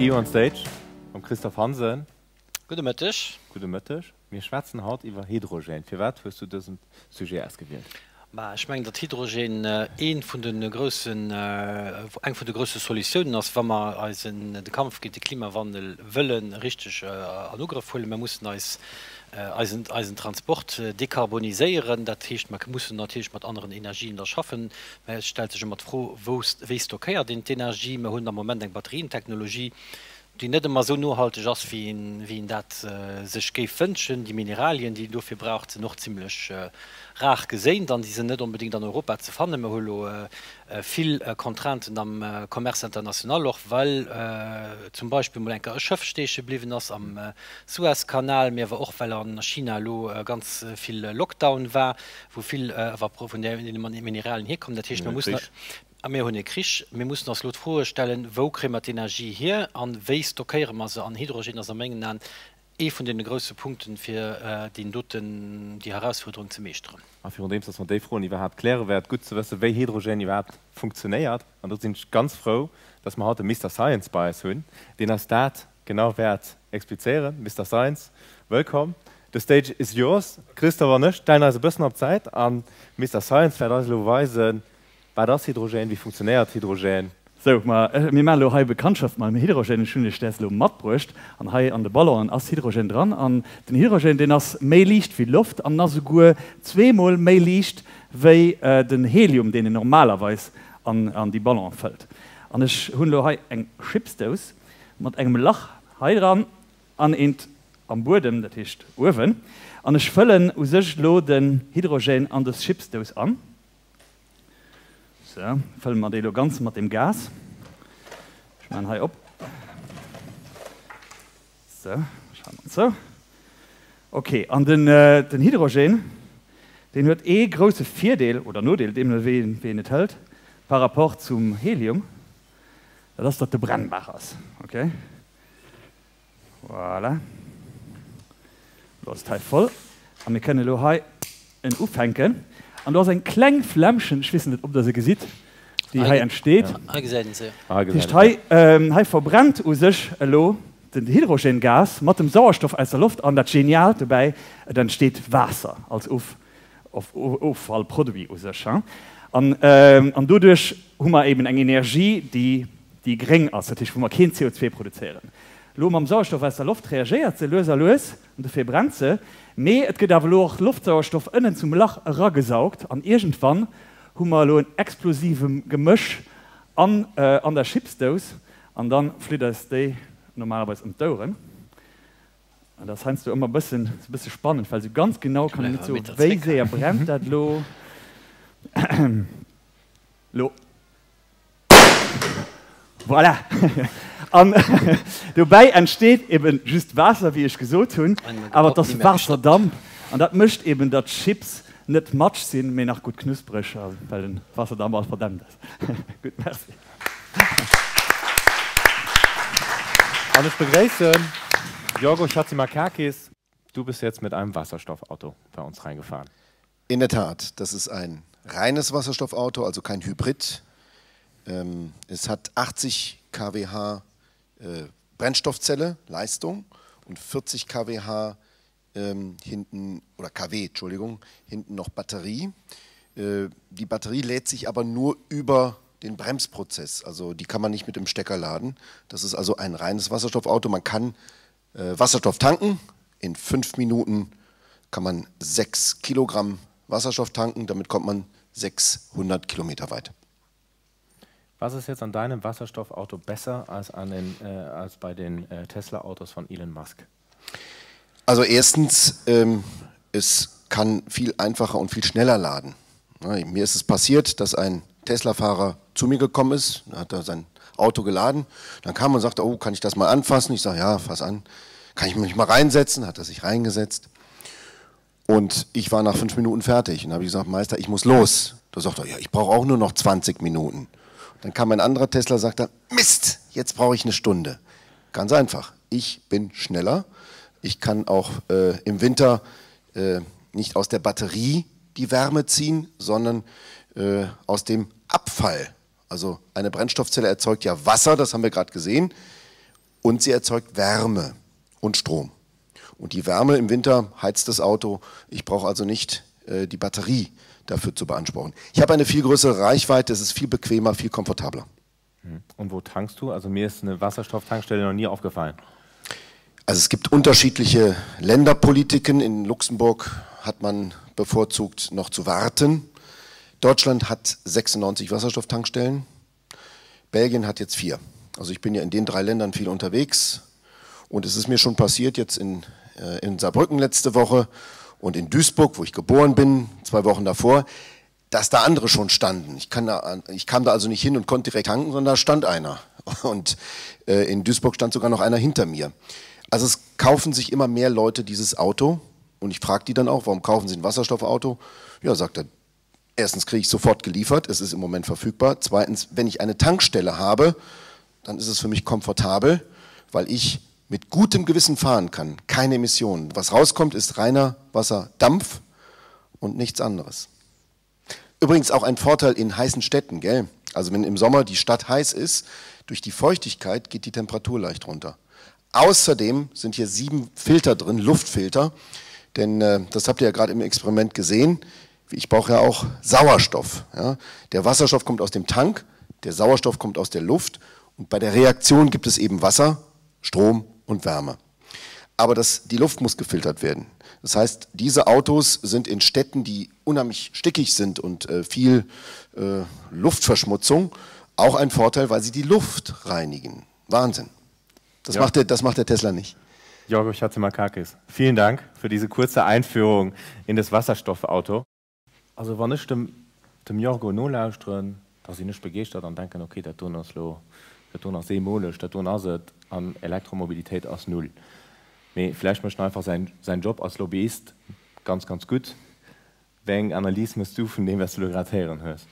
EU on Stage mam Christophe Hansen. Gudde Mëtteg. Gudde Mëtteg. Mir schwätzen haut iwwer Hydrogène. Firwat hues du dësen Sujet ausgewielt? Ma ech mengen, datt Hydrogène ee vun de groussen, eng vun de grousse Solutiounen ass, wa mer eisen, de Kampf géint de Klimawandel wëlle richteg an Ugrëff huelen. Mer mussen eis, eisen, eisen Transport dekarboniséieren. Dat heescht, mer mussen natierlech mat aneren Energien da schaffen. Mä et stellt sech ëmmer d'Fro, wou, wéi stockéiert een d'Energie? Mer hunn am Moment eng Batterientechnologie, déi net ëmmer esou nohalteg ass, wéi een dat sech géif wënschen. Déi Mineralien, déi een dofir braucht, sinn och zimlech rar geséint an déi sinn net onbedéngt an Europa ze fannen. Mer hu elo vill Contrainten am Commerce international och, well zum Beispill mol eng Kéier e Schëff steeche bliwwen ass am Suezkanal, mee awer och well a China elo ganz vill Lockdown war, wou vill awer vun deene Mineralien hierkommen. Dat heescht, mer mussen. A mir hunn e Krich. Mir mussen eis elo d'Froe stellen, Wou kréie mer d'Energie hier a wéi stockéiere mer se? An Hydrogen ass a mengen Aen ee vun deene grousse Punkten, fir deen doten, déi Herausfuerderung ze meeschteren. A virun deems dass mer déi Froen iwwerhaapt klären, wär et gutt ze wëssen, wéi Hydrogen iwwerhaapt funktionéiert. An do sinn ech ganz frou, dass mer haut de Mister Science bei eis hunn, deen eis dat genau wäert explizéieren. Mister Science, wëllkomm. The stage is yours. Christophe an ech stellen eis e bëssen op d'Säit an Mister Science wäert eis elo weisen, Wat ass Hydrogène? Wéi funktionéiert Hydrogène? Sou, ma mir maachen elo hei Bekanntschaft mam Hydrogène. Ech hunn iech däers elo matbruecht an hei an de Ballonen ass Hydrogène dran. An den Hydrogène, deen ass méi liicht wéi Loft an en ass esouguer zweemol méi liicht wéi den Helium, deen een normalerweis an an déi Ballonen fëllt. An ech hunn elo hei eng Chipsdous mat engem Lach hei dran an eent am Buedem, dat heescht uewen. An ech fëllen u sech elo den Hydrogène an dës Chipsdous an. Sou, fëlle mer déi elo ganz mat dem Gas. Ech maachen hei op. Sou, ech halen an zou. Ok, an den, den Hydrogen, deen huet ee grousse Virdeel, oder Nodeel, deemno wéi een et hëlt, par rapport zum Helium, dat ass, datt e brennbar ass. Ok. Voilà. Elo ass et hei voll a mir kënnen elo hei en ufänken. An do ass eng kleng Flämmchen, ech weess net, ob Der se gesitt, déi hei entsteet. Hei gesäit een se, jo. Dat heescht, hei, hei verbrennt u sech elo den Hydrogengas mat dem Sauerstoff aus der Loft. An dat Geniaalt dobäi, et entsteet Waasser als Of Offallproduit u sech. An, an doduerch hu mer eben eng Energie, déi, déi gréng ass, dat heescht, wou mer keen CO2 produzéieren. Elo mam Sauerstoff aus der Loft reagéiert se lues a lues an dofir brennt se. Mee et gëtt awer elo och Loftsauerstoff ënnen zum Lach eragesaugt an iergendwann hu mer elo en explosive Gemësch an an der Chipsdous an da flitt eis déi normalerweis ëm d'Oueren. An dat ass heiansdo ëmmer e bëssen, e bësse spannend, well esou ganz genau kann een net soen, wéi séier brennt dat elo. Elo. Voilà! An dobäi entsteet eben just Waasser, wéi ech gesot hunn, awer et ass Waasserdamp an dat mécht eben, datt d'Chips net matsch sinn, mee nach gutt knuspereg, well den Waasserdamp all verdämpt ass. Gutt, merci. An ech begréissen Jorgo Chatzimarkakis. Du bist jetzt mit einem Wasserstoffauto bei uns reingefahren. In der Tat, das ist ein reines Wasserstoffauto, also kein Hybrid. Ähm, es hat 80 kWh äh, Brennstoffzelle Leistung und 40 kWh ähm, hinten oder kW Entschuldigung, hinten noch Batterie. Äh, die Batterie lädt sich aber nur über den Bremsprozess, also die kann man nicht mit dem Stecker laden. Das ist also ein reines Wasserstoffauto. Man kann äh, Wasserstoff tanken. In fünf Minuten kann man sechs Kilogramm Wasserstoff tanken, damit kommt man 600 Kilometer weit. Was ist jetzt an deinem Wasserstoffauto besser als, an den, äh, als bei den äh, Tesla-Autos von Elon Musk? Also erstens, ähm, es kann viel einfacher und viel schneller laden. Ja, mir ist es passiert, dass ein Tesla-Fahrer zu mir gekommen ist, da hat er sein Auto geladen. Dann kam und sagte, oh, kann ich das mal anfassen? Ich sage, ja, fass an. Kann ich mich mal reinsetzen? Hat er sich reingesetzt. Und ich war nach fünf Minuten fertig und habe gesagt, Meister, ich muss los. Da sagt er, ja, ich brauche auch nur noch 20 Minuten. Dann kam ein anderer Tesla, sagt er, Mist, jetzt brauche ich eine Stunde. Ganz einfach. Ich bin schneller. Ich kann auch äh, im Winter äh, nicht aus der Batterie die Wärme ziehen, sondern äh, aus dem Abfall. Also eine Brennstoffzelle erzeugt ja Wasser, das haben wir gerade gesehen. Und sie erzeugt Wärme und Strom. Und die Wärme im Winter heizt das Auto. Ich brauche also nicht äh, die Batterie dafür zu beanspruchen. Ich habe eine viel größere Reichweite, es ist viel bequemer, viel komfortabler. Hm. Und wo tankst du? Also mir ist eine Wasserstofftankstelle noch nie aufgefallen. Also es gibt unterschiedliche Länderpolitiken. In Luxemburg hat man bevorzugt noch zu warten. Deutschland hat 96 Wasserstofftankstellen. Belgien hat jetzt vier. Also ich bin ja in den drei Ländern viel unterwegs und es ist mir schon passiert jetzt in, äh, in Saarbrücken letzte Woche und in Duisburg, wo ich geboren bin, zwei Wochen davor, dass da andere schon standen. Ich, kann da, ich kam da also nicht hin und konnte direkt tanken, sondern da stand einer. Und äh, in Duisburg stand sogar noch einer hinter mir. Also es kaufen sich immer mehr Leute dieses Auto und ich frage die dann auch, warum kaufen sie ein Wasserstoffauto? Ja, sagt er, erstens kriege ich sofort geliefert, es ist im Moment verfügbar. Zweitens, wenn ich eine Tankstelle habe, dann ist es für mich komfortabel, weil ich mit gutem Gewissen fahren kann, keine Emissionen. Was rauskommt, ist reiner Wasserdampf und nichts anderes. Übrigens auch ein Vorteil in heißen Städten, gell? Also wenn im Sommer die Stadt heiß ist, durch die Feuchtigkeit geht die Temperatur leicht runter. Außerdem sind hier sieben Filter drin, Luftfilter, denn äh, das habt ihr ja gerade im Experiment gesehen. Ich brauche ja auch Sauerstoff. Ja? Der Wasserstoff kommt aus dem Tank, der Sauerstoff kommt aus der Luft und bei der Reaktion gibt es eben Wasser, Strom und Wärme. Aber das, die Luft muss gefiltert werden. Das heißt, diese Autos sind in Städten, die unheimlich stickig sind und äh, viel äh, Luftverschmutzung, auch ein Vorteil, weil sie die Luft reinigen. Wahnsinn. Das, ja. macht, der, das macht der Tesla nicht. Jorgo Chatzimarkakis, vielen Dank für diese kurze Einführung in das Wasserstoffauto. Also wann ech dem dem Jorgo nolauschteren, da sinn ech begeeschtert an denken, okay, dat doen ass lo, dat doen ass eemoleg, dat doen ass et an Elektromobilitéit ass null. Mee vläicht mécht en einfach säin säin Job als Lobbyist ganz, ganz gutt. Wéi eng Analys méchs du vun deem, wat s du elo grad héieren hues?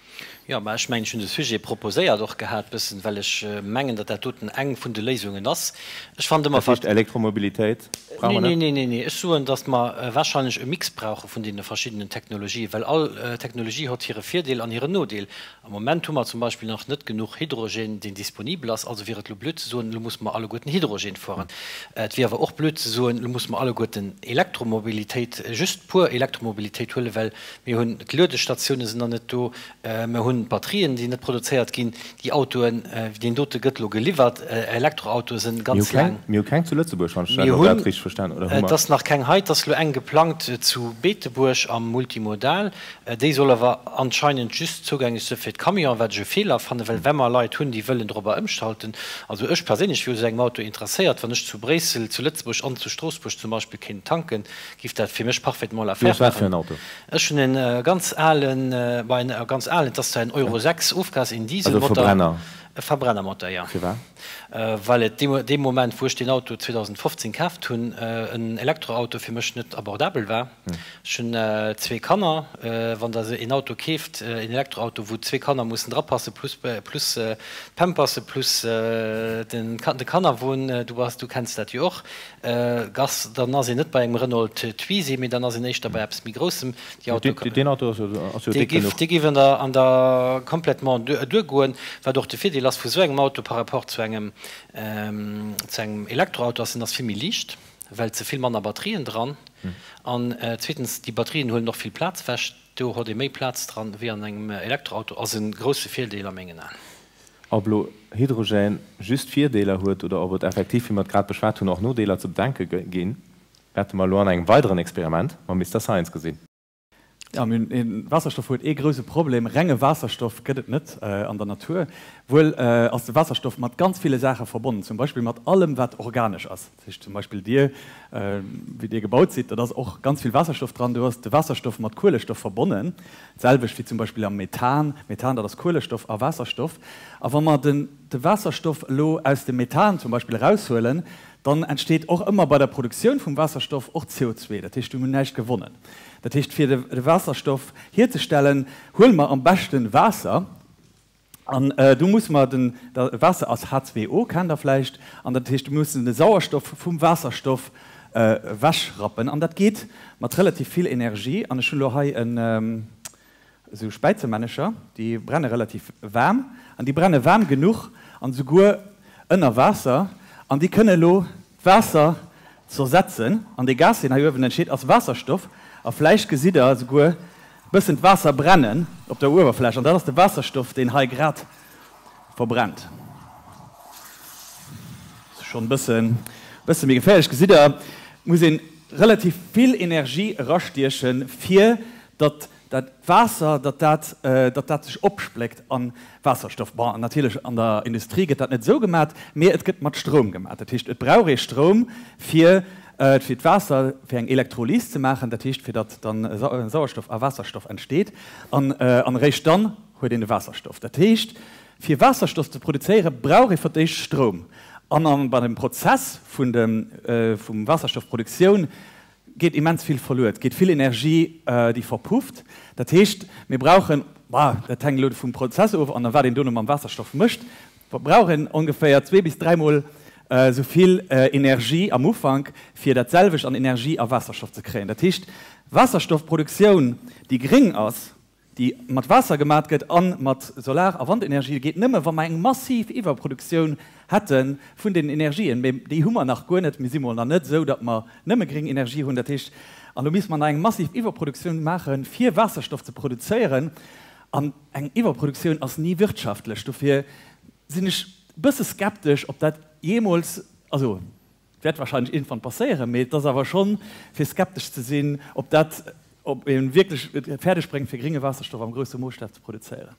Jo, mä ech mengen, ech hunn de Sujet proposéiert och gehat bëssen, well ech mengen, datt dat doten eng vun de Léisungen ass. Ech fannen ëmmer, Dat heescht, Elektromobilitéit brauche mer net? Nee, nee, nee. Ech soen, datt mer wahrscheinlech e Mix brauche vun deene verschiddenen Technologien, well all Technologie hott hire Virdeel an hiren Nodeel. Am Moment hu mer zum Beispill nach net genuch Hydrogen, deen disponibel ass. Also wier et elo blöd ze soen, elo musse mer alleguerten Hydrogen fueren. Et wier awer och blöd ze soen, elo musse mer alleguerten Elektromobilitéit, just pur Elektromobilitéit huelen, well mir hunn d'Luedestatiounen sinn nach net do, mer hunn d'Batterien, déi net produzéiert ginn. Déi Autoen, deen dote gëtt elo geliwwert, Elektroautoe sinn ganz laang. Mir hu keng zu Lëtzebuerg, wann ech dat elo grad richteg verstan, oder hu mer? Et ass nach keng hei, et ass elo eng geplangt zu Beetebuerg am Multimodal. Déi soll awer anscheinend just zougänglech si fir d'Camionen, wat ech e Feeler fannen, well wa mer Leit hunn, déi wëllen dorobber ëmschalten, also ech perséinlech wier u sou engem Auto interesséiert, wann ech zu Bréissel, zu Lëtzebuerg an zu Stroossbuerg zum Beispill kéint tanken, giff dat fir mech parfaitement Du l'affaire hues wat fir en maachen. Auto? Ech hunn e ganz alen, bon, e ganz alen, et ass zwar en Euro 6 Ofgas, een Also e Dieselmotor. Verbrenner? E Verbrennermotor, jo. Firwat? Well et dee Moment, wou ech deen Auto 2015 kaaft hunn, en Elektroauto fir mech net abordabel war. Ech hunn zwee Kanner. Wann Der een Auto keeft, een Elektroauto, wou zwee Kanner mussen drapassen, plus plus d'Pamperse, plus den de Kannerwon, du bass, du kenns dat jo och, Gas, dann ass een net bei engem Renault Twizy, mee dann ass een éischter bei eppes méi Groussem. Déi Auto, Deen Auto ass jo ass jo déck genuch. Dee géif an der an der complètement duergoen. Wat och de Virdeel ass vu sou engem Auto par rapport zu engem zu engem Elektroauto ass, en ass vill méi liicht. well et se vill manner Batterien dran an zweetens déi Batterien huelen och vill Plaz wech, do hott ee méi Plaz dran wéi an engem Elektroauto, ass en grousse Virdeel a mengen Aen. Ob elo Hydrogène just Virdeeler huet oder ob et effektiv, wéi mer et grad beschwat hunn, och Nodeeler ze bedenke ginn, wäerte mer elo an engem weideren Experiment mam Mister Science gesinn. Jo, mir hunn een, Waasserstoff huet ee grouse Problem, renge Waasserstoff gëtt et net an der Natur. Wuel ass de Waasserstoff mat ganz ville Saache verbonnen, zum Beispill mat allem wat organesch ass. Dat heescht zum Beispill Dir, wéi Dir gebaut sidd, dat ass och ganz vill Waasserstoff dran. Do ass de Waasserstoff mat Kuelestoff verbonnen, d'selwecht wéi zum Beispill am Methan. Methan, dat ass Kuelestoff a Waasserstoff. A wa mer den de Waasserstoff elo aus dem Methan zum Beispill eraushuelen, dann entsteet och ëmmer bei der Produktioun vum Waasserstoff och CO2. Dat heescht, mir hunn näischt gewonnen. Dat heescht, fir de Waasserstoff hierzestellen, huele mer am beschte Waasser. An do musse mer den, Waasser ass H2O, kennt Der vläicht, an dat heescht, mir mussen de Sauerstoff vum Waasserstoff ewechrappen. An dat geet mat relativ vill Energie. An ech hunn elo hei en, esou Späizemännecher, déi brenne relativ waarm an déi brenne waarm genuch an esouguer ënner Waasser. An déi kënne elo d'Waasser zersetzen. An dee Gas, deen hei uewen entsteet, ass Waasserstoff. A vläicht gesitt Der esouguer e bëssen d'Waasser brennen op der Uewerfläch. An dat ass de Waasserstoff, deen hei grad verbrennt. Ass schonn e bëssen, bësse méi geféierlech. Gesitt Der, muss ee relativ vill Energie erastiechen, fir datt dat Waasser, datt dat, datt dat sech opspléckt an Waasserstoff. Bon, natierlech an der Industrie gëtt dat net esou gemat, mee et gëtt mat Stroum gemat. Dat heescht, et brauch ee Stroum fir, fir d'Waasser, fir eng Elektrolys ze maachen, dat heescht, fir datt dann Sauerstoff a Waasserstoff entsteet an, an eréischt dann huet een de Waasserstoff. Dat heescht, fir Waasserstoff ze produzéieren, brauch ee fir d'éischt Stroum. An an bei dem Prozess vun dem, vum Waasserstoffproduktioun geet immens vill verluer, et geet vill Energie, déi verpufft. Dat heescht, mir brauchen, bah, dat hänkt elo vum Prozess of an wat een dono mam Waasserstoff mécht, brauch een ongeféier zwee bis dräimol esou vill Energie am Ufank, fir dat selwecht an Energie a Waasserstoff ze kréien. Dat heescht, Waasserstoffproduktioun, déi gréng ass, déi mat Waasser gemat gëtt a mat Solar a Wandenergie, geet nëmme wa mer eng massiv Iwwerproduktioun hätte vun deenen Energien. Mee déi hu mer nach guer net. Mir si mol nach net esou, datt mer nëmme gréng Energie hunn. Dat heescht, an do misste mer nach eng massiv Iwwerproduktioun maachen, fir Waasserstoff ze produzéieren. An eng Iwwerproduktioun ass ni wirtschaftlech. Dofir sinn ech e bësse skeptesch, ob dat jeemools, also Wäert wahrscheinlech iergendwann passéieren, mee et ass awer schonn fir skeptesch ze sinn, ob dat, ob ee wierklech et fäerdeg bréngt fir grénge Waasserstoff am grousse Moosstaf ze produzéieren.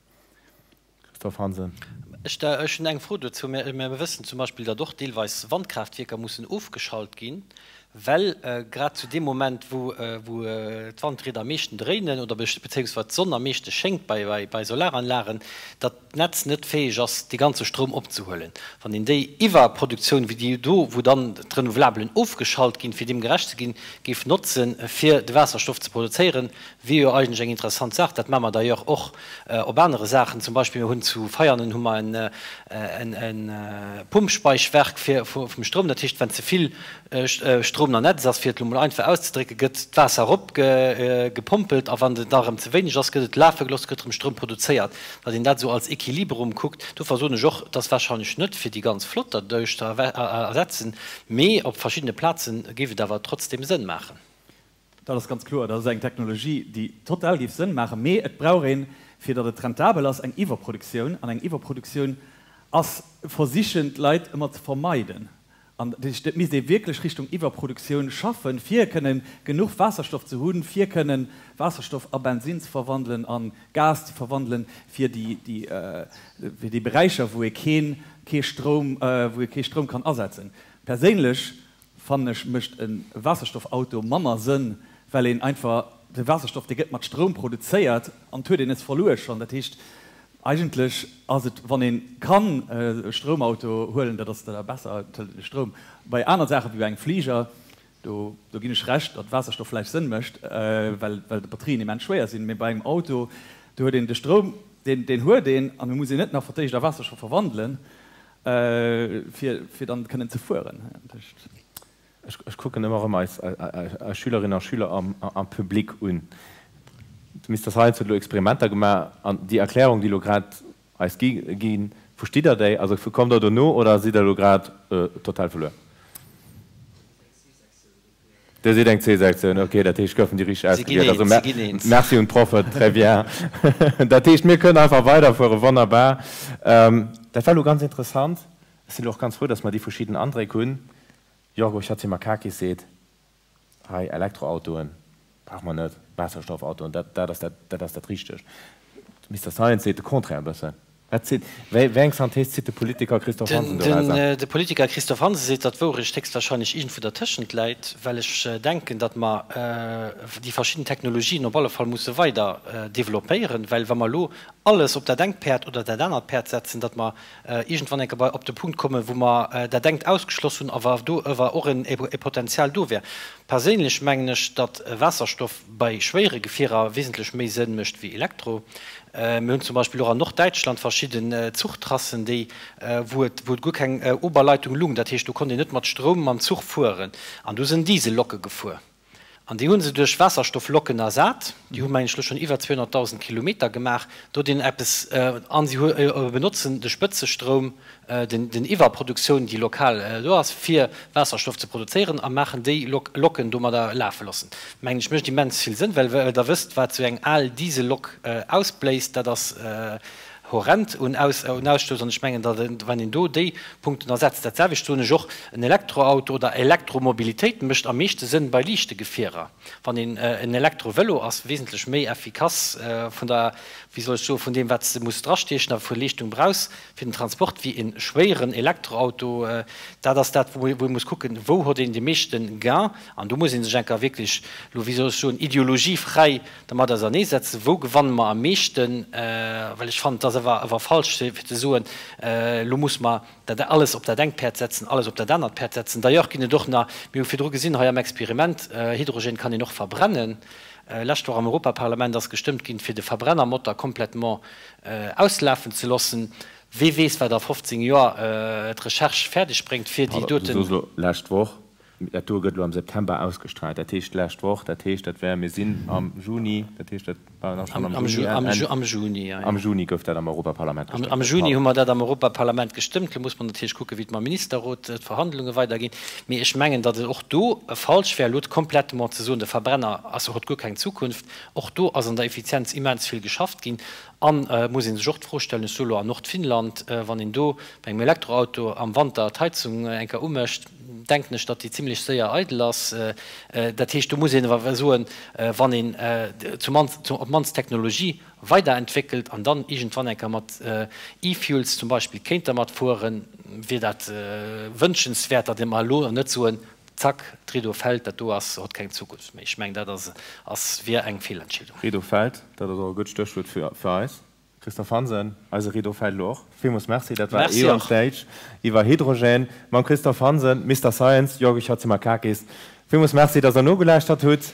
Christophe Hansen. Ech hunn eng Fro dozou. Mir wëssen zum Beispill, datt och deelweis Wandkraaftwierker mussen ofgeschalt ginn, well grad zu deem Moment, wou d'Wandrieder am meeschten dréinen oder bezéiungsweis d'Sonn am meeschte schéngt bei Solaranlagen, datt d'Netz net fäeg ass, dee ganze Stroum opzehuelen. Wann een déi Iwwerproduktioun, wéi déi do, wou dann d'Renouvelables ofgeschalt ginn, fir deem gerecht ze ginn, géif notzen, fir de Waasserstoff ze produzéieren, wier jo eigentlech eng interessant Saach. Dat maache mer d'ailleurs och op anere Saachen. Zum Beispill, mir hunn zu Veianen hu mer e Pumpspeichwerk fir vum Stroum. Dat heescht, wann ze vill Stroum am Netz ass, fir et elo mol einfach auszedrécken, gëtt d'Waasser erop gepompelt a wann et da erëm ze wéineg ass, gëtt et lafe gelooss, gëtt erëm Stroum produzéiert. Datt een dat esou als Equiliberum kuckt, dofir soen ech och, et ass warscheinlech net fir déi ganz Flott derduerch ze ersetzen, mee op verschiddene Plaze géif et awer trotzdeem Sënn maachen. Dat ass ganz kloer, dat ass eng Technologie, déi total géif Sënn maachen, mee et brauch een, fir datt et rentabel ass, eng Iwwerproduktioun. An eng Iwwerproduktioun ass, versichen d'Leit ëmmer ze vermeiden. An dat heescht, et misst ee wierklech Richtung Iwwerproduktioun schaffen, fir kënnen genuch Waasserstoff ze hunn, fir kënnen Waasserstoff a Bensinn ze verwandelen, a Gas ze verwandelen, fir déi, déi, fir déi Beräicher, wou ee keen, kee Stroum, wou ee kee Stroum kann asetzen. Perséinlech fannen ech, mécht e Waasserstoffauto manner Sënn, well een einfach, de Waasserstoff, dee gëtt mat Stroum produzéiert an et huet een es verluer schonn. Dat heescht, Eigentlech ass et, wann ee kann e Stroumauto huelen, dat ass da besser, et hëlt ee Stroum. Bei aner Saachen, wéi bei engem Fliger, do do ginn ech Recht, datt Waasserstoff vläicht Sënn mécht, well well d'Batterien immens schwéier sinn. Mee bei engem Auto, do huet een de Stroum, deen deen huet een an e muss een net nach fir d'éischt a Waasserstoff verwandelen, fir fir dann kënnen ze fueren. Ech kucken ëmmer erëm eis Schülerinnen a Schüler am Public un. De Mister Science huet elo Experimenter gemaach an déi Erklärung, déi elo grad eis gi ginn, verstitt Der déi? Also kommt Der dono oder sidd Der elo grad total verluer? Dir sidd eng C-Sektioun, okay, dat heescht, goufen déi richteg ausgewielt. Also merci un d'Proffen, très bien. Dat heescht, mir kënnen einfach weiderfueren, wonnerbar. Dat war elo ganz interessant. Ech sinn elo och ganz frou, dass mer déi verschidden Andréck hunn. Jorgo Chatzimarkakis seet, Hei Elektroautoen brauche mer net, Waasserstoffautoen, dat dat ass dat dat ass dat Richtegt. Mister Science seet de Contraire e bëssen. Wat seet, wéi wéi eng Synthese zitt de Politiker Christophe Hansen dorauser? De Politiker Christophe Hansen seet, datt d'Wourecht héchstwahrscheinlech iergendwou dertëschent läit, well ech denken, datt mer déi verschidden Technologien op alle Fall musse weider developpéieren, well wa mer elo alles op dat engt Päerd oder dat anert Päerd setzen, datt mer iergendwann eng Kéier op de Punkt kommen, wou mer dat engt ausgeschloss hunn, awer do awer och e Potenzial do wär. Perséinlech mengen ech, datt Waasserstoff bei schwéiere Gefierer wesentlech méi Sënn mécht wéi Elektro. Mir hunn zum Beispill och an Norddäitschland verschidden Zuchtrassen, déi, wou et, wou et guer keng Oberleitung lung, dat heescht, do konnt een net mat Stroum mam Zuch fueren an do sënn Diesellocke gefuer. An déi hu se duerch Waasserstofflocken ersat. Déi hu mengen ech elo schonn iwwer 200.000 Kilometer gemaach. Do huet een eppes, an si benotzen de Spëtzestroum, den Iwwerproduktioun, déi lokal do ass, fir Waasserstoff ze produzéieren a maachen déi Locken domadder lafe loossen. Mengen ech mécht immens vill Sënn, well Der wësst, wat esou eng al Diesellok ausbléist, dat ass horrend un Ausstouss. An ech mengen, datt wann een do déi Punkten ersetzt, dat selwecht soen ech och, en Elektroauto oder Elektromobilitéit mécht am meeschte Sënn bei liichte Gefierer. Wann een en Elektrovëlo ass wesentlech méi effikass vun der, wéi soll ech soen, vun deem wat s de muss drastiechen a vu Leeschtung brauchs fir den Transport, wéi e schwéieren Elektroauto. Dat ass dat, wou ee muss kucken, wou huet een de meeschte Gain. An do muss ee sech enker wierklech elo, wéi soll ech soen, ideologiefräi dermat auserneesetzen, wou gewanne mer am meeschten, well ech fannen, et ass awer awer falsch fir ze soen, elo muss mer dat alles op dat engt Päerd setzen, alles op dat anert Päerd setzen. D'ailleurs ginn et och nach, mir hu virdru gesinn hei am Experiment, Hydrogen kann een och verbrennen. Lescht Woch am Europaparlament ass gestëmmt ginn, fir de Verbrennermotor complètement auslafen ze loossen. Wee weess, wat a 15 Joer d'Recherche fäerdeg bréngt, fir déi doten. Du soos elo lescht Woch. Dat do gëtt elo am September ausgestrahlt, dat heescht d'lescht Woch, dat heescht, dat wär, mir sinn am Juni, dat heescht, dat war nach schonn am Juni, Enn, am Juni, jo, jo. Am Juni gouf dat am Europaparlament gestëmmt. Am Juni hu mer dat am Europaparlament gestëmmt. Elo muss mer natierlech kucken, wéi et mam Ministerrot d'Verhandlunge weiderginn. Mee ech mengen, datt et och do falsch wär, elo complètement ze soen, de Verbrenner ass, huet guer keng Zukunft. Och do ass an der Effizienz immens vill geschafft ginn. An et muss ee sech och d'Fro stellen, ech soe lo an Nordfinnland, wann een do bei engem Elektroauto am Wanter d'Heizung eng Kéier umécht, denken ech, datt déi zimlech séier eidel ass. Dat heescht, do muss een awer soen, wann een zumannst op d'mannst d'Technologie weiderentwéckelt an dann iergendwann eng Kéier mat E-Fuels zum Beispill kéint dermat fueren, wier dat wënschenswäert, datt mer elo net soen, zack, d'Rideau fält, dat do ass, hott keng Zukunft méi. Ech mengen, dat ass, ass, wier eng Feelentscheedung. Rideau fält, dat ass och e gutt Stéchwuert fir, fir eis. Christophe Hansen, eise Rideau fält elo och. Villmools Merci, dat war Merci EU on och. Stage iwwer Hydrogen mam Christophe Hansen, Mister Science, Jorgi Chatzimarkakis. Villmools Merci, dass Der nogelauschtert hutt.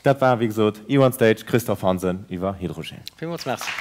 Dat war, wéi gesot, EU on Stage, Christophe Hansen iwwer Hydrogen. Villmools Merci.